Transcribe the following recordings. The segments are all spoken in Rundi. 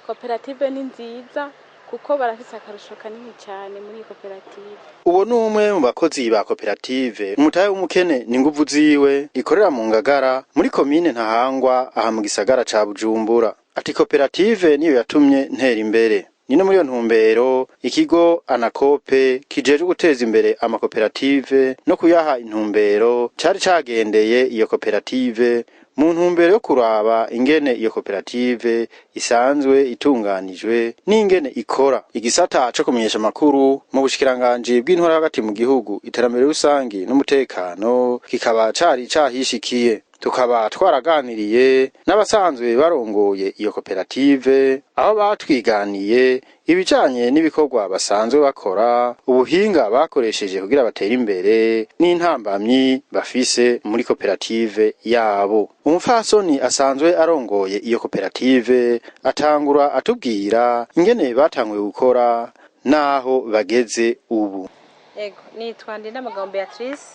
Koperative ni nziza kuko barafise akarusho kanini cyane muri iyi koperative. Uwo ni umwe mu bakozi ba koperative Umutahe w'Umukene ni Nguvu Ziwe, ikorera mu Ngagara muri komine Ntahangwa, aha mu gisagara ca Bujumbura. Ati: "Koperative niyo yatumye ntera imbere." Ni no muri iyo ntumbero ikigo Anakope kijejwe guteza imbere amakoperative no kuyaha intumbero cari cagendeye iyo koperative mu ntumbero yo kuraba ingene iyo koperative isanzwe itunganijwe n'ingene ikora. Igisata co kumenyesha amakuru mu bushikiranganji bw'intwara hagati mu gihugu, iterambere rusangi n'umutekano kikaba cari cahishikiye, tukaba twaraganiriye n'abasanzwe barongoye iyo koperative, aho batwiganiye ibijanye n'ibikorwa basanzwe bakora, ubuhinga bakoresheje kugira batere imbere n'intambamyi bafise muri koperative yabo. Umupfasoni asanzwe arongoye iyo koperative atangura atubwira ingene batanguye gukora n'aho bageze ubu. Ego, nitwa Ndinamagambo Beatrice,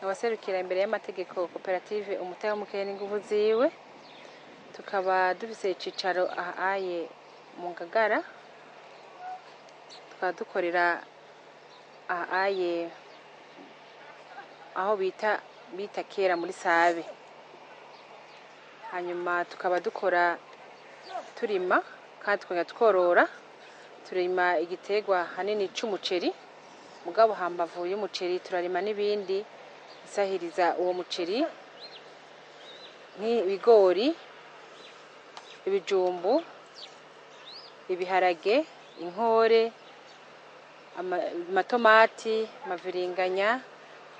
abaserukira imbere y'amategeko koperative Umutahe w'Umukene n'Inguvu Ziwe. Tukaba dufise icicaro ahaye mu Ngagara, tukaba dukorera ahaye aho bita kera muri Sabe. Hanyuma tukaba dukora turima kandi tukongera tworora. Turima igiterwa hanini c'umuceri, mugabo hambavu y'umuceri turarima n'ibindi isahiriza uwo muceri, nk'ibigori, ibijumbu, ibiharage, inkore, amatomati, amaviringanya,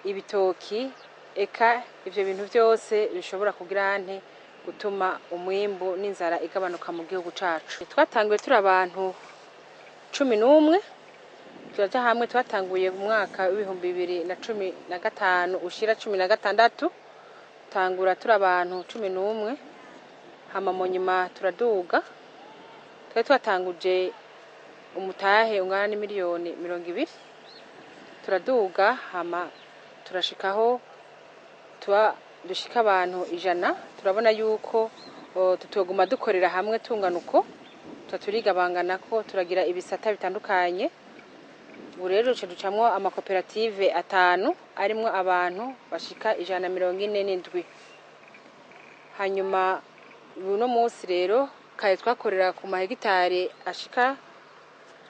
ibitoki, eka ivyo bintu vyose bishobora kugira nte gutuma umwimbu n'inzara igabanuka mu gihugu cacu. Twatanguye turi abantu 11, turaja hamwe. Twatanguye mu mwaka w'2015 ushira 16, tangura turi abantu 11. Hama mu nyuma turaduga. Twari twatanguje umutahe ungana n'imiliyoni 20, turaduga, hama turashikaho tuba dushika abantu 100. Turabona yuko tutoguma dukorera hamwe tungana uko, tuba turigabangana ko turagira ibisata bitandukanye. Ubu rero duca ducamwo amakoperative atanu arimwo abantu bashika 147. Hanyuma uno munsi rero, kare twakorera ku mahegitari ashika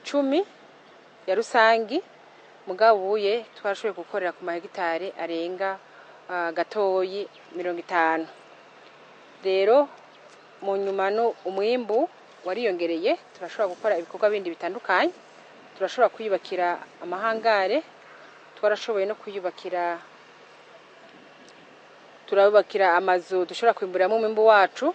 10 ya rusangi, mugabo ubuye twarashoboye gukorera ku mahegitari arenga gatoyi 50. Rero mu nyuma no umwimbu wariyongereye, turashobora gukora ibikorwa bindi bitandukanye. Turashobora kwiyubakira amahangare, twarashoboye no kwiyubakira, turabubakira amazu dushobora kwimburiramo umwimbu wacu,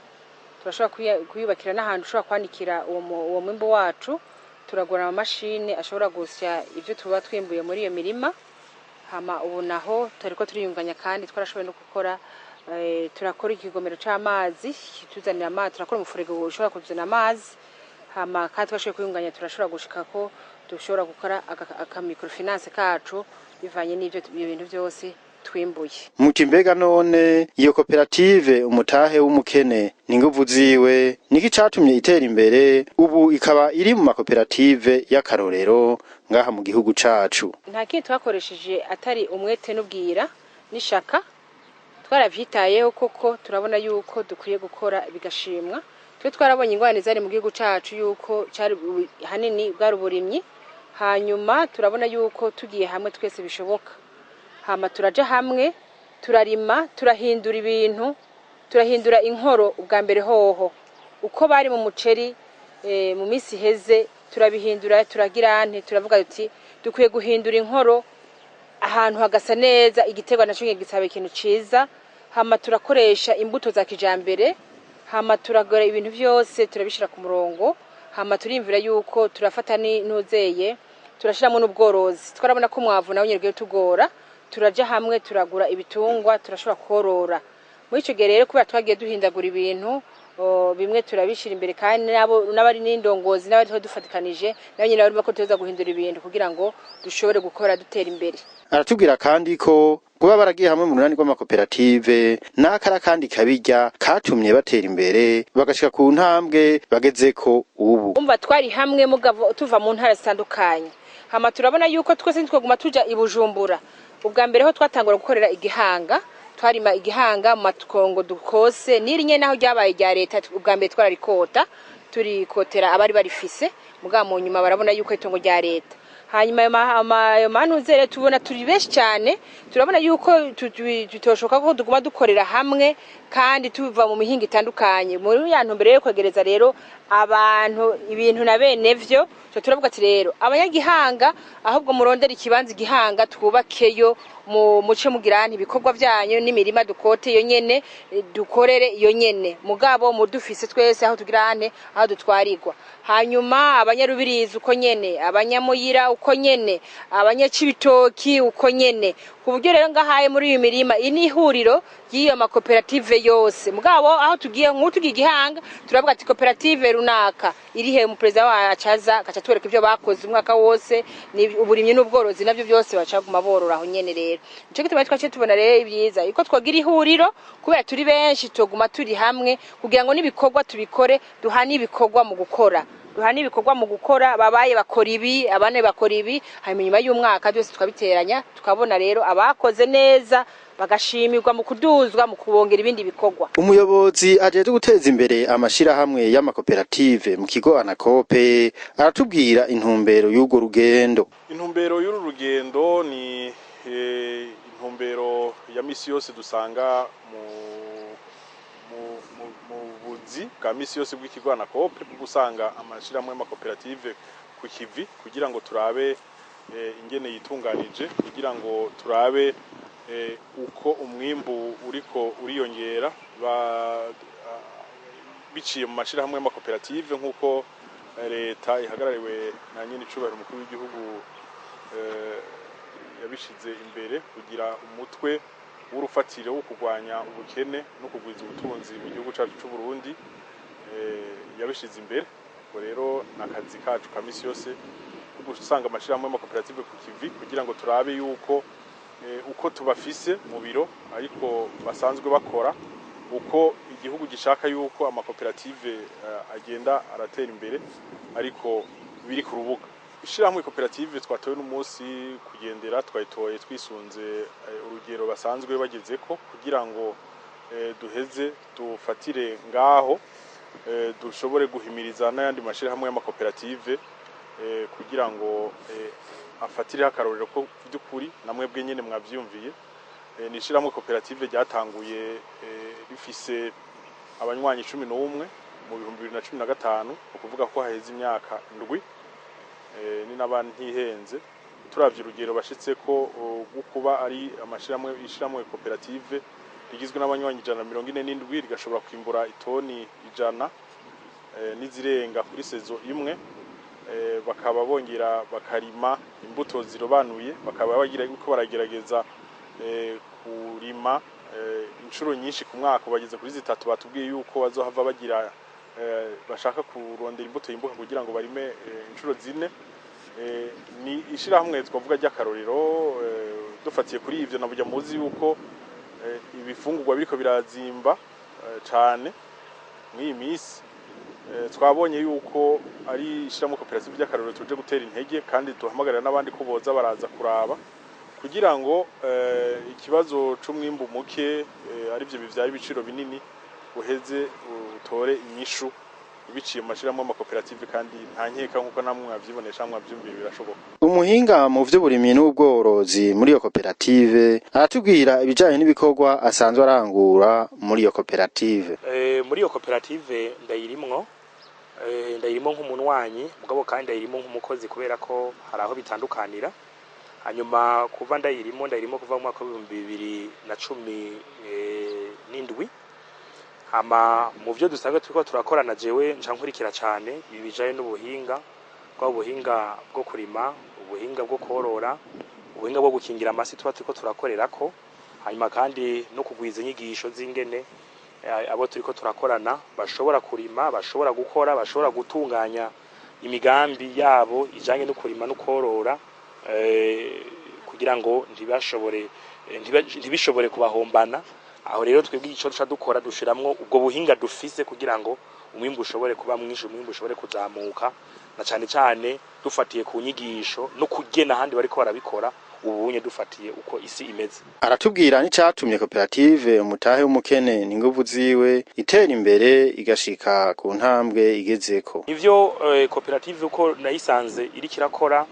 turashobora kwiyubakira n'ahantu dushobora kwanikira uwo mwimbu wacu, turagura amamashini ashobora gusya ibyo tuba twimbuye muri iyo mirima. Hama ubu naho turiko turiyunganya kandi twarashoboye no gukora, turakora ikigomero c'amazi kituzanira amazi, turakora umufurege ushobora kuzana amazi. Hama kandi twashoboye kwiyunganya, turashobora gushika ko dushobora gukora aka microfinance kacu bivanye n'ivyo ibintu byose twimbuye. Muti: "Mbega none iyo koperative Umutahe w'Umukene ni Nguvu Ziwe, niki catumye itera imbere, ubu ikaba iri mu makoperative y'akarorero ngaha mu gihugu cacu?" Nta kindi twakoresheje atari umwete n'ubwira n'ishaka. Twaravyitayeho koko, turabona yuko dukwiye gukora bigashimwa. Twe twarabonye ingorane zari mu gihugu cacu, yuko cari hanini bwari uburimyi. Hanyuma turabona yuko tugiye hamwe twese bishoboka. Hama turaja hamwe, turarima, turahindura ibintu, turahindura inkoro. Ubwa mbere hoho uko bari mu muceri mu minsi iheze, turabihindura, turagira nte, turavuga tuti dukwiye guhindura inkoro, ahantu hagasa neza, igiterwa naco gisaba ikintu ciza. Hama turakoresha imbuto za kijambere, hama turagora ibintu vyose, turabishira ku murongo. Hama turimvira yuko turafata n'intuzeye. Turashiramo n'ubworozi. Twarabona ko umwavu nawe nyene ugiye tugora, turaja hamwe, turagura ibitungwa, turashobora korora. Muri ico gihe rero, kubera twagiye duhindagura ibintu, bimwe turabishira imbere, kandi nabo n'abari n'indongozi n'abari twari dufatikanije nabo nyene barumva ko tuza guhindura ibintu kugira ngo dushobore gukora dutera imbere. Aratubwira kandi ko kuba baragiye hamwe mu runani rw'amakoperative n'akara kandi kabirya katumye batera imbere, bagashika ku ntambwe bagezeko ubu. Umva, twari hamwe mugabo tuva mu ntara zitandukanye. Hama turabona yuko twese ntitwaguma tuja i Bujumbura. Ubwa mbere ho twatangura gukorera igihanga, twarima igihanga mu matongo dukose n'iri nyene, naho ryabaye rya leta. Ubwa mbere twararikota, turikotera abari barifise, mugabo mu nyuma barabona yuko itongo rya leta. Hanyuma ayo mantuze rero, tubona turi benshi cyane, turabona yuko tutoshoka ko tuguma dukorera hamwe kandi tuva mu mihinga itandukanye. Muri ya ntumbero yo kwegereza rero abantu ibintu na bene vyo, turavuga ati rero abanyagihanga, ahubwo murondera ikibanza igihanga twubakeyo, mu muce mugirana ibikorwa byanyu n'imirima dukote iyo nyene, dukorere iyo nyene, mugabo mudufise twese aho tugirane, aho dutwarirwa. Hanyuma abanyarubirizi uko nyene, abanyamuyira uko nyene, abanyacibitoki uko nyene, ku buryo rero ngahaye muri iyi mirima iyi ni ihuriro ry'iyo makoperative yose. Mugabo aho tugiye, nk'ubu tugiye igihanga, turavuga ati koperative runaka iri he? Umuperezida wacu aza agaca twereka ibyo bakoze umwaka wose, ni uburimyi n'ubworozi, nabyo byose bacaguma borora aho nyene. Rero nico gituma twaciye tubona rero ibyiza yuko twogira ihuriro, kubera turi benshi tuguma turi hamwe kugira ngo n'ibikorwa tubikore, duhane ibikorwa mu gukora, babaye bakora ibi, abane bakora ibi. Hanyuma nyuma y'umwaka byose tukabiteranya, tukabona rero abakoze neza bagashimirwa mu kuduzwa, mu kubongera ibindi bikorwa. Umuyobozi ajejwe guteza imbere amashirahamwe y'amakoperative mu kigo Anakope aratubwira intumbero y'urwo rugendo. Intumbero y'uru rugendo ni intumbero ya misi yose dusanga mu buzi bwa misi yose bw'ikigo Anakope, bwo gusanga amashirahamwe y'amakoperative ku kivi, kugira ngo turabe ingene yitunganije, kugira ngo turabe uko umwimbu uriko uriyongera biciye mu mashirahamwe y'amakoperative, nk'uko leta ihagarariwe na nyene icubahiro umukuru w'igihugu yabishize imbere kugira umutwe w'urufatiro wo kurwanya ubukene no kugwiza ubutunzi mu gihugu cacu c'u Burundi, yabishize imbere. Ubwo rero ni akazi kacu ka misi yose ko gusanga amashirahamwe y'amakoperative ku kivi, kugira ngo turabe yuko uko tubafise mu biro ariko basanzwe bakora, uko igihugu gishaka yuko amakoperative agenda aratera imbere, ariko biri ku rubuga. Ishirahamwe koperative twatowe n'umunsi kugendera, twayitoye twisunze urugero basanzwe bagezeko, kugira ngo duheze dufatire ngaho, dushobore guhimiriza n'ayandi mashirahamwe y'amakoperative kugira ngo afatireho akarorero, ko by'ukuri namwebwe nyene mwavyumviye. Ni ishirahamwe koperative ryatanguye rifise abanywanyi 11 mu 2015, ukuvuga ko haheze imyaka 7, ni n'aba ntihenze. Turavye urugero bashitse ko kuba ari amashirahamwe, ishirahamwe koperative rigizwe n'abanywanyi 147, rigashobora kwimbura itoni 100 n'izirenga kuri saison imwe, bakaba bongera bakarima imbuto zirobanuye, bakaba bagira uko baragerageza kurima inshuro nyinshi ku mwaka, bageze kuri zitatu. Batubwiye yuko bazohava bagira bashaka kurondera imbuto yimbuka kugira ngo barime inshuro zine. Ni ishirahamwe twavuga ry'akarorero dufatiye kuri ivyo. Naburya muzi yuko ibifungurwa biriko birazimba cane mw'iyi misi, twabonye yuko ari ishirahamwe koperative ry'akarorero tuje gutera intege, kandi duhamagarira n'abandi ko boza baraza kuraba, kugira ngo ikibazo c'umwimbu muke, arivyo bivyara ibiciro binini, uheze utore inyishu biciye mu mashirahamwe y'amakoperative. Kandi nta nkeka, nk'uko namwe mwavyibonesha, mwavyumviye, birashoboka. Umuhinga mu vy'uburimyi n'ubworozi muri iyo koperative aratubwira ibijanye n'ibikorwa asanzwe arangura muri iyo koperative. Muri iyo koperative ndayirimwo, ndayirimo nk'umunwanyi, mugabo kandi ndayirimo nk'umukozi, kubera ko hari aho bitandukanira. Hanyuma kuva ndayirimo, ndayirimo kuva mu mwaka w'2017. Hama mu byo dusanzwe turiko turakorana, jewe nca nkurikira cane ibi bijanye n'ubuhinga. Bwa buhinga bwo kurima, ubuhinga bwo korora, ubuhinga bwo gukingira amasi tuba turiko turakorerako, hanyuma kandi no kugwiza inyigisho z'ingene abo turiko turakorana bashobora kurima, bashobora gukora, bashobora gutunganya imigambi yabo ijanye no kurima no korora, kugira ngo ntibashobore ntibishobore kubahombana. Aho rero twebwe ico duca dukora, dushiramwo ubwo buhinga dufise kugira ngo umwimbu ushobore kuba mwinshi, umwimbu ushobore kuzamuka, na cane cane dufatiye ku nyigisho no kugena ahandi bariko barabikora ubunye, dufatiye uko isi imeze. Aratubwira n'icatumye koperative Umutahe w'Umukene n'Inguvu Ziwe itera imbere, igashika ku ntambwe igezeko. Ivyo koperative uko nayisanze iriko irakora,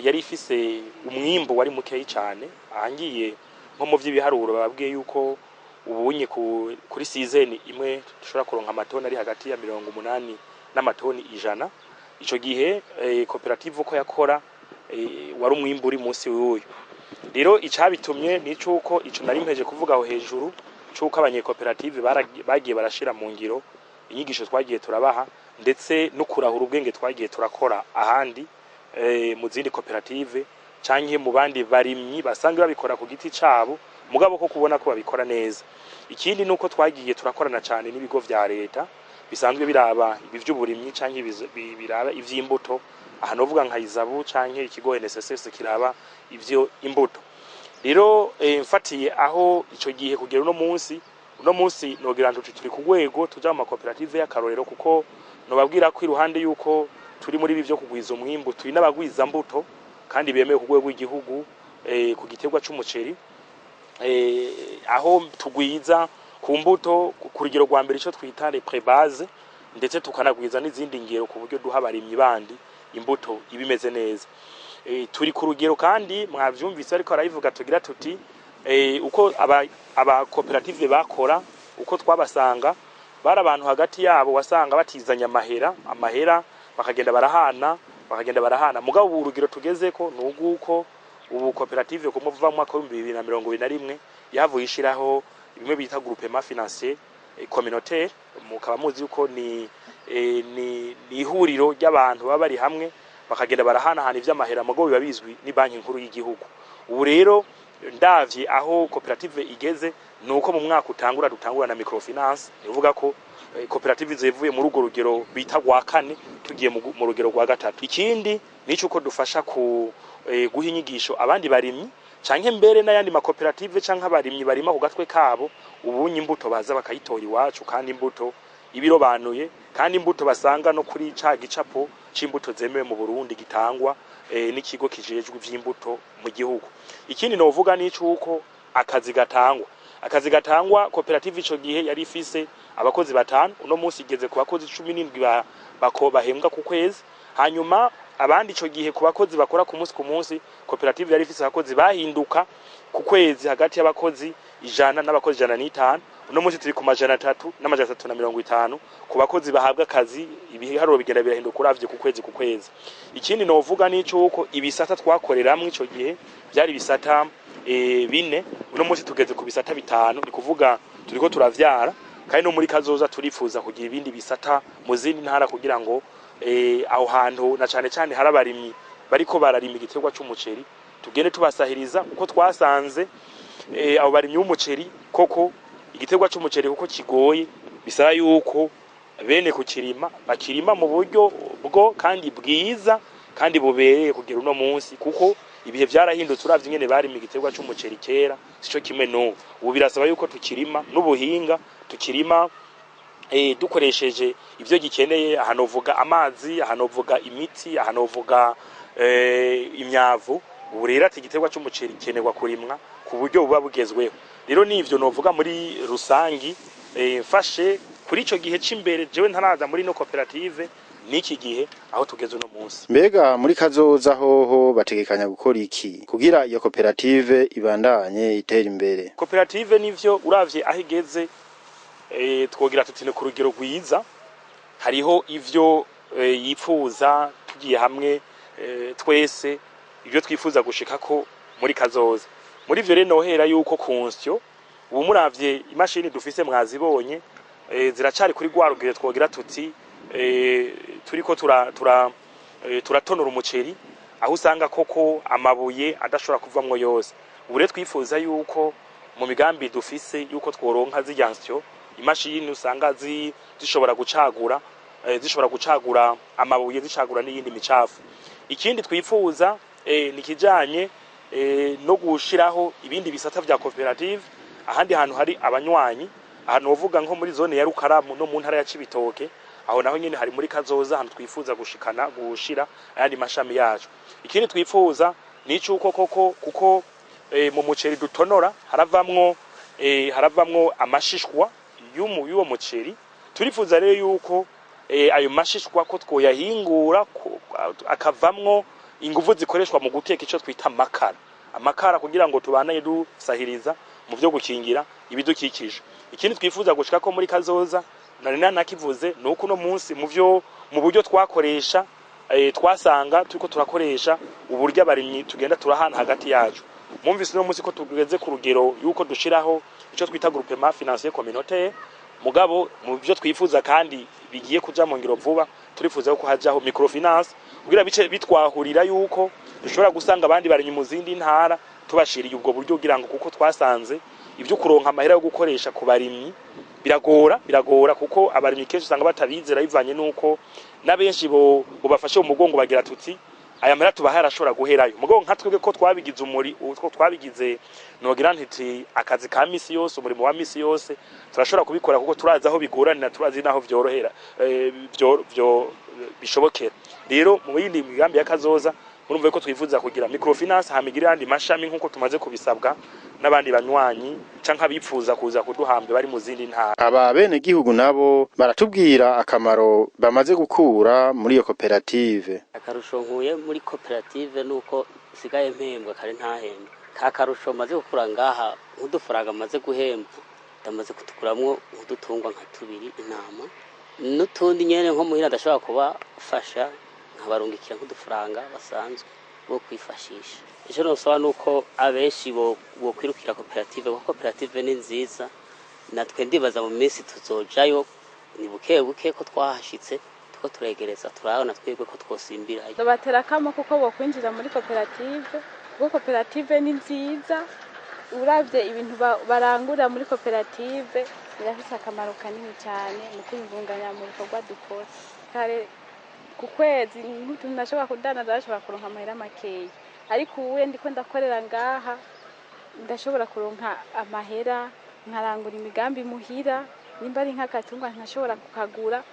yari ifise umwimbu wari mukeyi cane. Ahangiye nko mu vy'ibiharuro, bababwiye yuko ubunye kuri saison imwe dushobora kuronka amatoni ari hagati ya 80 n'amatoni 100. Ico gihe koperative uko yakora, wari umwimbu uri munsi w'uyu. Rero icabitumye ni cuko ico nari mpeje kuvuga aho hejuru, cuko abanyekoperative bagiye barashira mu ngiro inyigisho twagiye turabaha, ndetse no kurahura ubwenge twagiye turakora ahandi, mu zindi koperative canke mu bandi barimyi basanzwe babikora ku giti cabo, mugabo ko kubona ko babikora neza. Ikindi nuko twagiye turakorana cane n'ibigo vya leta bisanzwe biraba ibi vy'uburimyi canke biraba ivy'imbuto. Aha novuga nka ISABU canke ikigo NSSS kiraba ivyo imbuto. Rero mfatiye aho ico gihe kugera uno munsi, uno munsi nogira ntuti turi ku rwego tuja mu makoperative y'akarorero, kuko nobabwira ko iruhande yuko turi muri ibi vyo kugwiza umwimbu, turi n'abagwiza mbuto kandi bemewe ku rwego rw'igihugu, ku giterwa c'umuceri, aho tugwiza ku mbuto ku rugero rwa mbere, ico twita les pré-bases, ndetse tukanagwiza n'izindi ngero ku buryo duha abarimyi bandi imbuto iba imeze neza. Turi ku rugero kandi mwavyumvise ariko arabivuga, tugira tuti uko aba koperative bakora, uko twabasanga bari abantu hagati yabo, wasanga batizanya amahera, bakagenda barahana, bakagenda barahana. Mugabo ubu urugero tugezeko ni uguko ubu koperative kumuva mu mwaka wa 2021 yavuye ishiraho bimwe bita groupement financier communautaire. Mukaba muzi yuko ni ihuriro ry'abantu baba bari hamwe, bakagenda barahanahana ivy'amahera, mugabo biba bizwi ni Banki Nkuru y'Igihugu. Ubu rero ndavye aho koperative igeze, nuko mu mwaka utangura dutangura na microfinance. Ni uvuga ko koperative zivuye muri urwo rugero bita rwa kane, tugiye mu rugero rwa gatatu. Ikindi nico uko dufasha ku guha inyigisho abandi barimyi canke mbere n'ayandi makoperative canke abarimyi barima ku gatwe kabo. Ubunye imbuto baza bakayitora iwacu, kandi imbuto ibirobanuye, kandi imbuto basanga no kuri ca gicapo c'imbuto zemewe mu Burundi gitangwa n'ikigo kijejwe ivy'imbuto mu gihugu. Ikindi novuga ni cuko akazi gatangwa, koperative ico gihe yari ifise abakozi batanu, uno munsi igeze ku bakozi 17 bahembwa ku kwezi. Hanyuma abandi ico gihe ku bakozi bakora ku munsi ku munsi, koperative yari ifise abakozi bahinduka ku kwezi hagati y'abakozi 100 n'abakozi 105. Uno munsi turi ku 300 n'350 ku bakozi bahabwa akazi. Ibiharuro bigenda birahinduka uravye ku kwezi ku kwezi. Ikindi novuga ni cuko ibisata twakoreramwo ico gihe byari ibisata bine, uno munsi tugeze ku bisata bitanu. Ni kuvuga turiko turavyara, kandi no muri kazoza turifuza kugira ibindi bisata mu zindi ntara, kugira ngo aho hantu na cane cane hari abarimyi bariko bararima igiterwa c'umuceri, tugende tubasahiriza, kuko twasanze abo barimyi b'umuceri koko igiterwa c'umuceri kuko kigoye, bisaba yuko bene kukirima bakirima mu buryo bwo kandi bwiza kandi bubereye kugera uno munsi, kuko ibihe vyarahindutse. Uravye ingene barima igiterwa c'umuceri kera sico kimwe n'ubu. Ubu birasaba yuko tukirima n'ubuhinga, tukirima dukoresheje ivyo gikeneye. Aha novuga amazi, aha novuga imiti, aha novuga imyavu. Ubu rero ati igiterwa c'umuceri gikenerwa kurimwa ku buryo buba bugezweho. Rero nivyo novuga muri rusangi, mfashe kuri ico gihe c'imbere jewe ntaraza muri no koperative, n'iki gihe aho tugeze uno munsi. Mbega muri kazoza hoho bategekanya gukora iki kugira iyo koperative ibandanye itera imbere? Koperative nivyo, uravye aho igeze, twogira tuti ni ku rugero rwiza. Hariho ivyo yipfuza tugiye hamwe, twese ibyo twifuza gushikako muri kazoza. Muri ivyo rero nohera yuko ku nsyo ubu muravye imashini dufise mwazibonye, ziracari kuri rwa rugero twogira tuti turiko tura, tura turatonora umuceri aho usanga koko amabuye adashobora kuvamwo yose. Ubu rero twifuza yuko mu migambi dufise yuko tworonka zirya nsyo, imashini usanga zishobora gucagura, zishobora gucagura amabuye, zicagura n'iyindi micafu. Ikindi twifuza ni kijanye no gushiraho ibindi bisata vya koperative ahandi hantu hari abanywanyi, ahantu wovuga nko muri zone ya Rukaramu no mu ntara ya Cibitoke. Aho naho nyene hari muri kazoza ahantu twifuza gushikana gushira ayandi mashami yacu. Ikindi twifuza ni icuko koko kuko mu muceri dutonora haravamwo amashishwa y'uwo muceri. Turifuza rero yuko ayo mashishwa ko twoyahingura akavamwo inguvu zikoreshwa mu guteka ico twita amakara, kugira ngo tubanaye dusahiriza mu vyo gukingira ibidukikije. Ikindi twifuza gushika ko muri kazoza, nari nanakivuze, ni uko uno munsi mu buryo twakoresha, twasanga turiko turakoresha uburyo abarimyi tugenda turahana hagati yacu. Mwumvise uno munsi ko tugeze ku rugero yuko dushiraho ico twita groupement financier communautaire. Mugabo mu byo twifuza kandi bigiye kuja mu ngiro vuba, turifuza ko hajaho microfinance kugira bice bitwahurira yuko dushobora gusanga abandi barimyi mu zindi ntara tubashiriye ubwo buryo, kugira ngo, kuko twasanze ibyo kuronka amahera yo gukoresha ku barimyi biragora, kuko abarimyi kenshi usanga batabizera bivanye nuko n'abenshi bo bafashe mu mugongo bagira tuti aya mahera tubahaye arashobora guherayo. Mugabo nka twebwe ko twabigize umuri utwo twabigize, nogira ntiti akazi ka misi yose, umurimo wa misi yose, turashobora kubikora kuko turazi aho bigoranira, turazi naho vyorohera, vyo bishobokera. Rero mu yindi migambi ya kazoza murumva ko twifuza kugira microfinance, hamigira yandi mashami nkuko tumaze kubisabwa n'abandi banywanyi canke abifuza kuza kuduhambye bari mu zindi ntara. Aba bene gihugu nabo baratubwira akamaro bamaze gukura muri iyo koperative. Akarusho nkuye muri koperative nuko sigaye mpembwa, kare ntahembwa. Ka karusho maze gukura ngaha, nk'udufaranga maze guhembwa, ndamaze kutukuramwo nk'udutungwa nka tubiri, intama n'utundi nyene. Nko muhira ndashobora kubafasha, nkabarungikira nk'udufaranga basanzwe bo kwifashisha. Ico nosaba nuko abenshi bo bokwirukira koperative, kuko koperative ni nziza. Natwe ndibaza mu minsi tuzojayo, ni buke buke ko twahashitse, tuko turegereza, turabona twebwe ko twosimbirayo. Ndabatera akamo kuko bokwinjira muri koperative, kuko koperative ni nziza. Uravye ibintu barangura muri koperative birafise akamaro kanini cyane mu kwiyungunganya mu bikorwa dukora. Kare ku kwezi nk'utuntu nashobora kudandaza nashobora kuronka amahera makeya, ariko ubu ndiko ndakorera ngaha ndashobora kuronka amahera nkarangura imigambi muhira, nimba ari nk'agatungwa nkashobora kukagura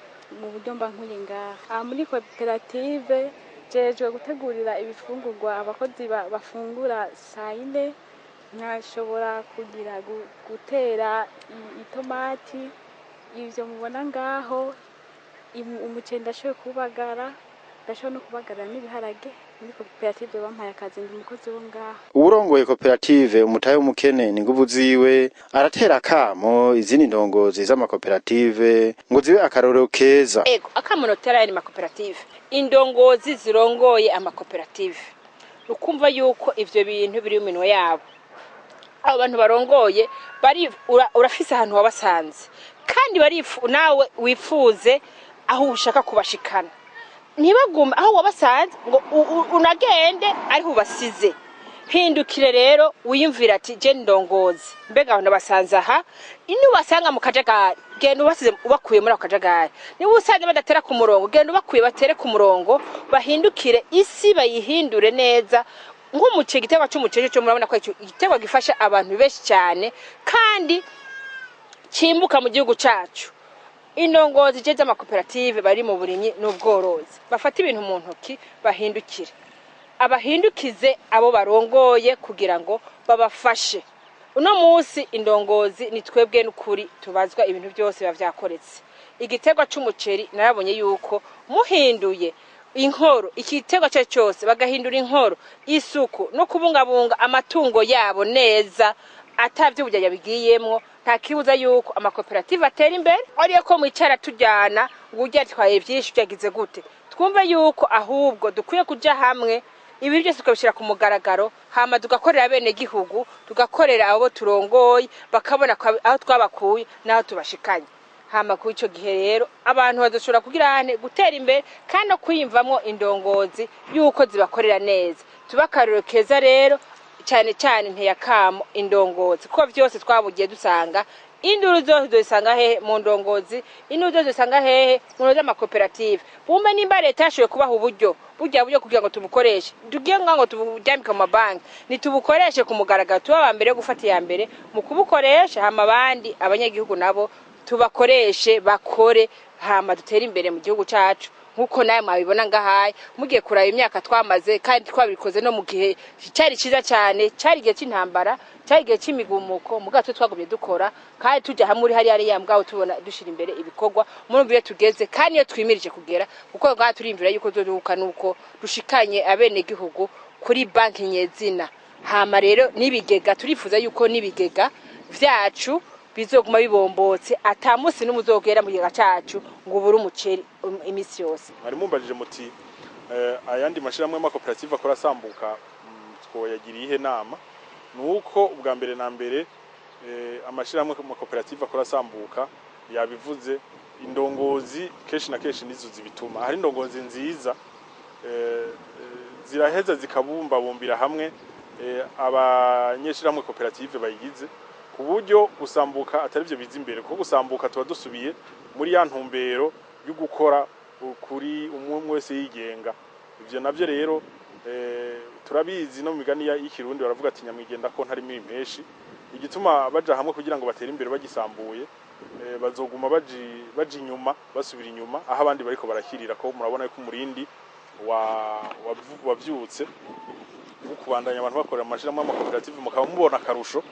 mu buryo mba nkuye ngaha. Aha muri koperative jejwe gutegurira ibifungurwa abakozi bafungura saa 4, nkashobora kugira gutera itomati, ivyo mubona ngaho, umuceri ndashoboye kuwubagara, ndashobora no kubagara n'ibiharage. Muri koperative bampaye akazi, ndi umukozi wo ngaho. Uwurongoye koperative Umutahe w'Umukene ni Nguvu Ziwe aratera akamo izindi ndongozi z'amakoperative ngo zibe akarorero keza. Ego, akamo notera yani makoperative, indongozi zirongoye amakoperative, ukumva yuko ivyo bintu biri mu minwe yabo. Abo bantu barongoye bari urafise ahantu wabasanze, kandi barifu nawe wifuze aho ushaka kubashikana. Ntibagume aho wabasanze ngo unagende ariho ubasize. Hindukire rero wiyumvira ati je ndongozi, mbega aho nabasanze aha, nubasanga mu kajagari genda ubasize ubakuye muri ako kajagari. Niba usanze badatera ku murongo, genda ubakuye batere ku murongo, bahindukire isi bayihindure neza. Nk'umuceri, igiterwa c'umuceri cyo murabona ko ico igiterwa gifasha abantu benshi cyane kandi cimbuka mu gihugu cacu. Indongozi je z'amakoperative bari mu burimyi n'ubworozi bafata ibintu mu ntoki, bahindukire, abahindukize abo barongoye kugira ngo babafashe. Uno munsi indongozi ni twebwe n'ukuri tubazwa ibintu byose biba vyakoretse. Igiterwa c'umuceri narabonye yuko muhinduye inkoro, igiterwa cyo cyose bagahindura inkoro, isuku no kubungabunga amatungo yabo neza, atavyo ubujyajya bigiyemwo, nta kibuza yuko amakoperative atera imbere. Ariyo ko mwicara tujyana ngo urya atwaye byinshi byagize gute, twumve yuko ahubwo dukwiye kuja hamwe, ibi byose tukabishyira ku mugaragaro, hama tugakorera bene gihugu, tugakorera abo turongoye, bakabona ko aho twabakuye n'aho tubashikanye. Hama kuri ico gihe rero abantu bazoshobora kugira hane gutera imbere kandi no kwiyumvamwo indongozi yuko zibakorera neza. Tuba akarorero keza rero, cyane cyane nteyakamo indongozi, kuko vyose twabugiye dusanga induru zose dusanga hehe? Mu ndongozi. Induru zose dusanga hehe? Mu z'amakoperative. Bumbe nimba leta yashoboye kubaha uburyo, burya buryo kugira ngo tubukoreshe, tugiye ngo tuburyamike mu mabanki, nitubukoreshe ku mugaragaro, tuba aba mbere yo gufata iya mbere mu kubukoresha, hama abandi abanyagihugu nabo tubakoreshe bakore, hama dutere imbere mu gihugu cacu, nkuko nawe mwabibona ngahaye mugiye kuraba imyaka twamaze, kandi twabikoze no mu gihe cyari cyiza cyane, cyari igihe cy'intambara, cyari igihe cy'imigumuko, mugabo twe twagumye dukora kandi tujya hamwe uri hariya hariya, mugabo tubona dushira imbere ibikorwa. Murumva iyo tugeze kandi iyo twimirije kugera, kuko ngaha turiyumvira yuko tuduhuka nuko dushikanye abenegihugu kuri banki nyezina. Hama rero n'ibigega, turifuza yuko n'ibigega vyacu bizoguma bibombotse, ata munsi n'umwe uzogera mu kigega cacu ngo ubure umuceri imisi yose. Mwari mumbajije muti ayandi mashirahamwe y'amakoperative akora asambuka, twoyagiriye ihe nama? Nuko ubwa mbere na mbere, amashirahamwe y'amakoperative akora asambuka, yabivuze, indongozi kenshi na kenshi nizo zibituma. Hari indongozi nziza, ziraheza zikabumbabumbira hamwe abanyeshirahamwe koperative bayigize, ku buryo gusambuka atari byo biza imbere, kuko gusambuka tuba dusubiye muri ya ntumbero yo gukora kuri umwe umwe wese yigenga. Ivyo navyo rero turabizi, no mu migani y'ikirundi baravuga ati nyamwigenda ko ntarimo impeshi. Igituma baja hamwe kugira ngo batere imbere, bagisambuye, bazoguma baji inyuma, basubira inyuma aho abandi bariko barakirira. Ko murabona ko umurindi wavyutse wo kubandanya abantu bakorera mu mashirahamwe y'amakoperative, mukaba mubona akarusho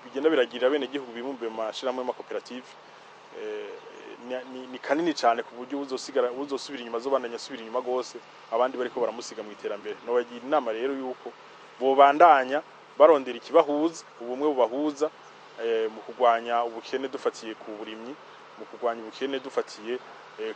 bigenda biragirira bene gihugu bibumbiye mu mashirahamwe y'amakoperative, ni kanini cyane, ku buryo uzosigara uzosubira inyuma azobandanya asubira inyuma gose, abandi bariko baramusiga mu iterambere. Nobagira inama rero yuko bobandanya barondera ikibahuza, ubumwe bubahuza, mu kurwanya ubukene dufatiye ku burimyi, mu kurwanya ubukene dufatiye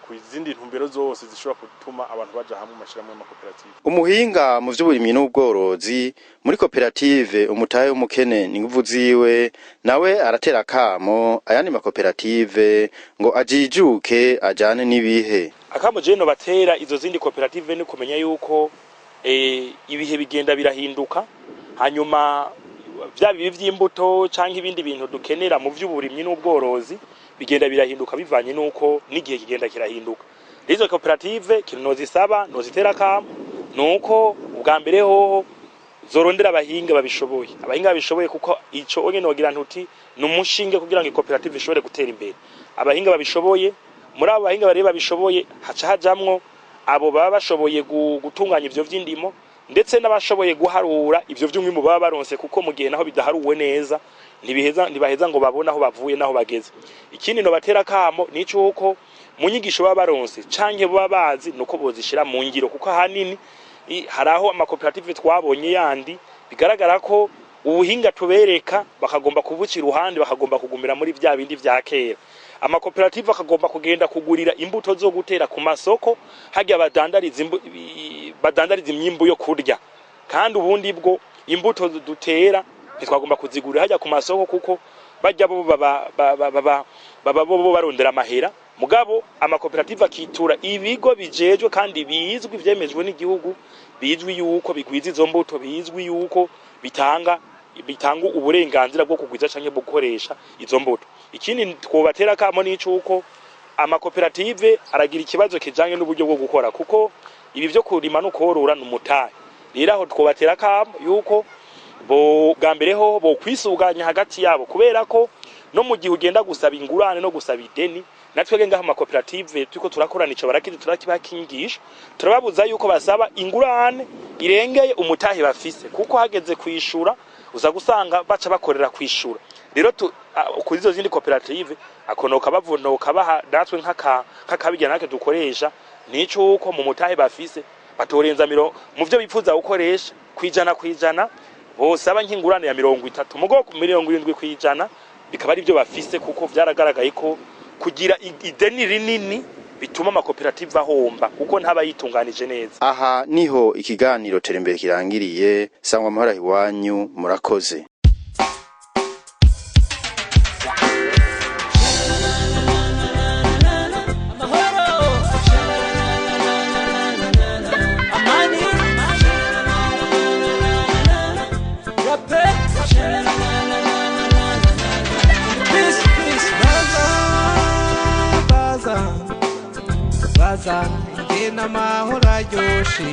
ku zindi ntumbero zose zishobora gutuma abantu baja hamwe mu mashirahamwe y'amakoperative. Umuhinga mu vy'uburimyi n'ubworozi muri koperative Umutahe w'Umukene n'Inguvu Ziwe, nawe aratera akamo ayandi makoperative ngo ajijuke ajane n'ibihe. Akamo je nobatera izo zindi koperative ni kumenya yuko ibihe bigenda birahinduka, hanyuma vya bibi vy'imbuto canke ibindi bintu dukenera mu vy'uburimyi n'ubworozi bigenda birahinduka bivanye nuko n'igihe kigenda kirahinduka. Izo koperative kintu nozisaba, nozitera akamo, nuko ubwa mbere hoho zorondera abahinga babishoboye, abahinga babishoboye, kuko ico onye nogira ntuti ni umushinge kugira ngo ikoperative ishobore gutera imbere. Abahinga babishoboye, muri abo bahinga bari babishoboye haca hajamwo abo baba bashoboye gutunganya ivyo vy'indimo, ndetse n'abashoboye guharura ivyo vy'umwimbu baba baronse, kuko mu gihe naho bidaharuwe neza ntibiheza, ntibaheza ngo babone aho bavuye naho bageze. Ikindi no batera kamo ni cuko mu nyigisho baba baronse canke baba bazi, nuko bozishira mu ngiro, kuko ahanini hari aho amakoperative twabonye yandi bigaragara ko ubuhinga tubereka bakagomba kubuca iruhande, bakagomba kugumira muri vya bindi vya kera. Amakoperative akagomba kugenda kugurira imbuto zo gutera ku masoko harya badandariza badandariza imyimbu yo kurya, kandi ubundi bwo imbuto dutera ntitwagomba kuzigurira hajya ku masoko, kuko bajya bo baba bo barondera amahera. Mugabo amakoperative akitura ibigo bijejwe kandi bizwi, vyemejwe n'igihugu, bizwi yuko bigwiza izo mbuto, bizwi yuko bitanga uburenganzira bwo kugwiza canke bwo gukoresha izo mbuto. Ikindi twobatera kamo ni cuko amakoperative aragira ikibazo kijanye n'uburyo bwo gukora, kuko ibi vyo kurima no korora ni umutahe. Rero aho twobatera kamo yuko bo bwa mbere ho bo kwisuganya hagati yabo, kubera ko no mu gihe ugenda gusaba ingurane no gusaba ideni, natwebwe ngaha amakoperative turiko turakorana ico barakizi, turakibakingisha, turababuza yuko basaba ingurane irengeye umutahe bafise, kuko hageze kwishura uza gusanga baca bakorera kwishura. Rero kuri izo zindi koperative akonoka bavunoka baha natwe nk'akabijya natwe dukoresha, nico uko mu mutahe bafise batorenza mu vyo bipfuza gukoresha 100%, bosaba nk'ingurane ya 30, mugo 70% bikaba ari byo bafise, kuko vyaragaragaye ko kugira ideni rinini bituma amakoperative ahomba, kuko ntaba yitunganije neza. Aha niho ikiganiro Terembere kirangiriye. Sangwa amahoro iwanyu, murakoze. Baza ingene amahoro aryoshe.